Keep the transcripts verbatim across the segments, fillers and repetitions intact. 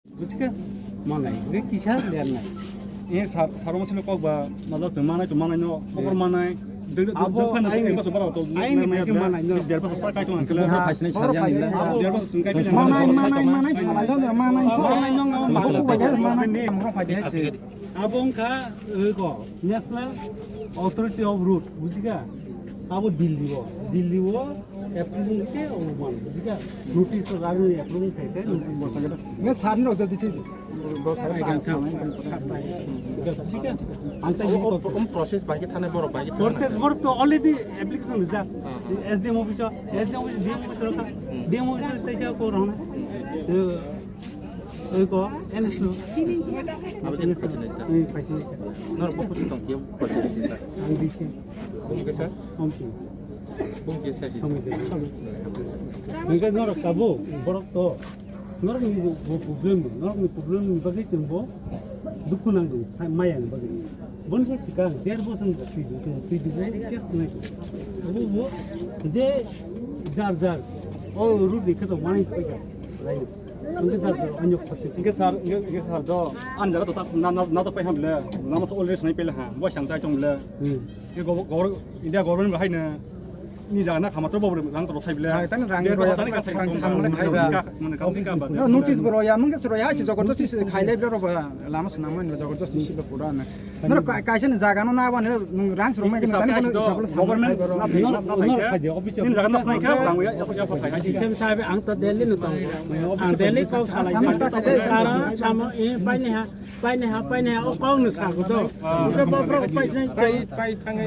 Buchika manai, ge kisa lernai. E sar saro masino kok ba, maza se manai to manai no, khobor manai. Abo ai, ai mai ke manai no. Der bosor pa kai to man kala. Khobor phaisnai sari ani. Khobor phaisnai. Der bosor chwng kai to man. Manai, manai, manai, salai jang der manai. Manai no, manai. Abo wngkha, ego, National Authority of Road, buchika? Abo Delhi o, Delhi o, April ni se o man, buchika? Notice o rani April ni se notice. Nge sar ni rok jodi se. Ang ta o, o, o process bai khe thana borok bai khe thana. Process borok to already application rijak. S D M office o, S D M office, D M office rok, D M office tei sa ko rong. Oi ko, N S O. Abo N S O. Oi, paisi. Nor bo kusu tong khe paisi paisi ta. Ang D C. Bung ke sir? Om ki. Bung ke sir si. Om ki. Nang ka nor ka bo, borok to. Nor ni bo problem, nor ni problem ni bagwi chwng bo dukhu nang di, maya ni bagwi. Bon se sikang, der bosong twi di, twi di, twi di, just nai. Bo bo, je jar jar, o road ni khe to manai. Hingke sir, hingke, hingke sir, do, ani jaga to ta, na, na, na to pai ham le, lama so already sinai pele ha, bo sang sai chong le. Hmm. Ye go, go, India government bahai ne, ni jaga na khama to bo rang to thai le. Hai, tani rang rang samle khai ba. Mane kam ka ba. No, notice bo roya, mungke se roya, hai se jogo to si khai le bro ba, lama se nang man jogo to si ba pura na. Noro ka-, kaisa ni jaga no na bani, nwng rang swrwng mai khe nang tani hisab khe government na phai, na phai khe. Nini jaga no sinai khe, rang ya, ya, ya, phai khe. D C M sahib, ang to Delhi no tong. Ang Delhi kok salai. Karon samo, eh, paini ha, paini ha, paini ha, o kok no sa ko to. Ito bo pro pai sinai.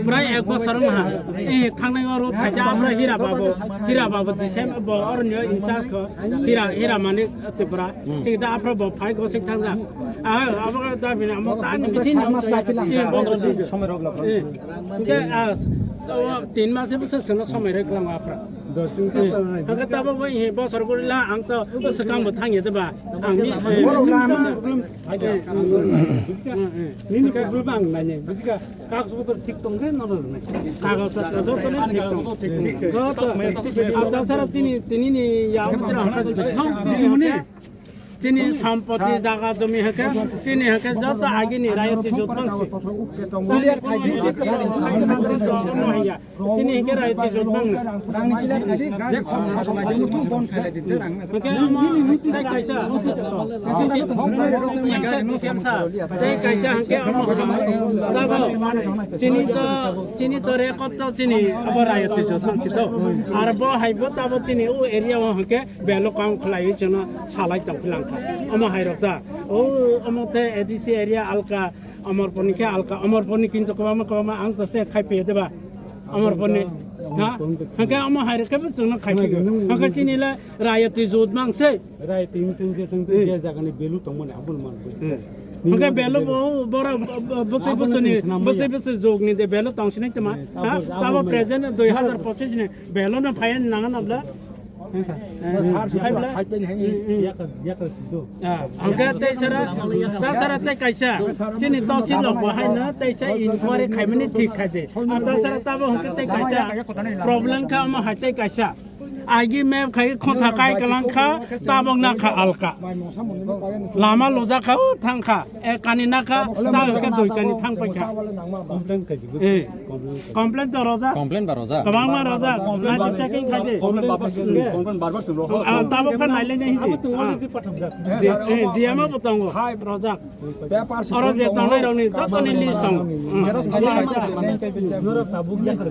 Prai ek bosor ma ha. Eh, thangnai o ro thaja amra Hira Babu. Hira Babu D C M bo or nyo in charge ko. Hira, Hira Manik Tripura. Chik da aphra bo phai gosik thang da. Ah, abo ka da bini amo ta ni bisin. Somoi rok lok. Eh. Ke, ah, o tin mas bosor sono somoi rok lang aphra. Dos din. Eh. Hake ta bo bai he bosor guri la ang to swkang bo thang ye de ba. Ang ni. Borok lama. Eh. Nini problem ang nai nai. Bujika? Kagaj potro thik tong khe no nai. Kagaj potro joto ni thik tong. Joto. Ata sara tini, tini ni ya. Tini hune. Chini sampoti jaga jomi hake, chini hake joto agini rayoti jotmang si. Clear khai di. Chini hake rayoti jotmang. Hake omo tei kaisa. Tei kaisa hake omo. Dabo. Chini to, chini to record to chini abo rayoti jotmang si to. Ar bo hai bo tabo chini o area o hake. Belo kang khlaiwi chwngno salai tong philang kha. Omo hai rok da. O, omo the A D C area alka, Amarpur ni khe alka, Amarpur ni kintu kwbangma kwbangma ang to se khai phe de ba. Amarpur ni. Ha? Hake omo hai rok khe chwngno khai phe. Hake chini le rayoti jut mang se. Rayoti tong je chwng je jaga ni belu tong mani abul man. Hake belo bo bora bwsai bwsai ni bwsai bwsai jog ni de belo tong sinai tma. Ha? Tabo present dui hazar pochis ni belo na phayan nang na bla. Hwnkhe tei sara, ta sara tei kaisa, chini tosil rok bo haino tei sa inquiry khaimani thik khai de. Ar ta sara tabo hwnkhe tei kaisa problem kha omo hai tei kaisa. Agi map khai khotha kai kalang kha, tabok na kha alka. Lama loja kha, o thang kha. Ek kani na kha, ta hwnkhe dui kani thang pai kha. Complain khai di, eh. Complain to rojak. Complain ba rojak. Kwbangma rojak. Complain ba checking khai di. Complain ba bar sung rojak. Ah, tabok kha nailai nai hindi. Ah. D M o bo tongo. Rojak. Oro je tongnai rokni jotoni list tongo.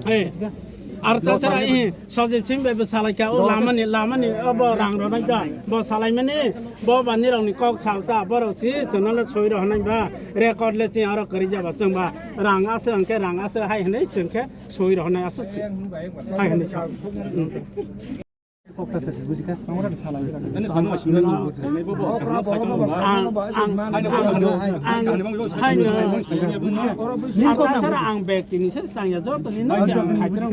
Eh. Ar tasara, eh, Sajib Singh bai bo salai kha, o lamani, lamani, o bo rang rwnai da, bo salai mani, bo ba nirok ni kok sal ta, borok si chwngno le soi rw hwnai ba, record le chini aro kwrwi jaba chwng ba, rang aswk hwnkhe rang aswk hai hwnwi chwng khe soi rw hwnai aswk si, hai hwnwi sa. Kok ta sa si buji kha? Ang ora salai. Ang, ang, ang, ang, haino, ang tasara ang bag tini se tangya, joto ni no ang khaitro.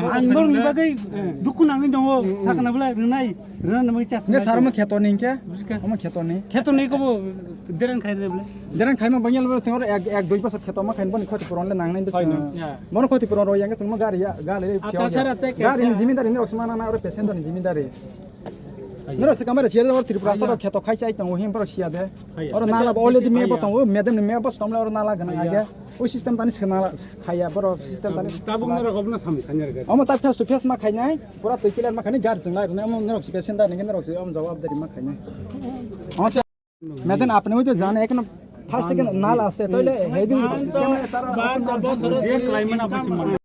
Ang norok ni bagwi dukhu nangwi tongo, sakna bwlai rwnai, rwna nangwi chas. Nge sarma kheto ni khe? Buji kha? Omo kheto ni. Kheto ni kobo deren khai re bwlai. Deren khaima bangya lo singor ek, ek dui bosor kheto ma khain boni khoti puron le nangnai bwswk. Mono khoti puron ro yang singmo gari ya, gari le. Gari ni jimindari ni rok sima nang na oro passenger ni jimindari. Nero se kamera siya de, oro Tripura saro kheto khai chai tongo, him paro siya de. Oro nala bo already map bo tongo, madam ni map bo stomle oro nala gana age. O system tani se nala khaya, boro system tani. Tabuk nero gobna sami khanya ga. Omo ta face to face ma khainai, pura twi clear ma khainai, gar jeng lai rwnai, omo nero se center ni nero se om jawab dari ma khainai. Omo se madam apni o jo jane ekno first ke nala ase, toile heading. Je climate apni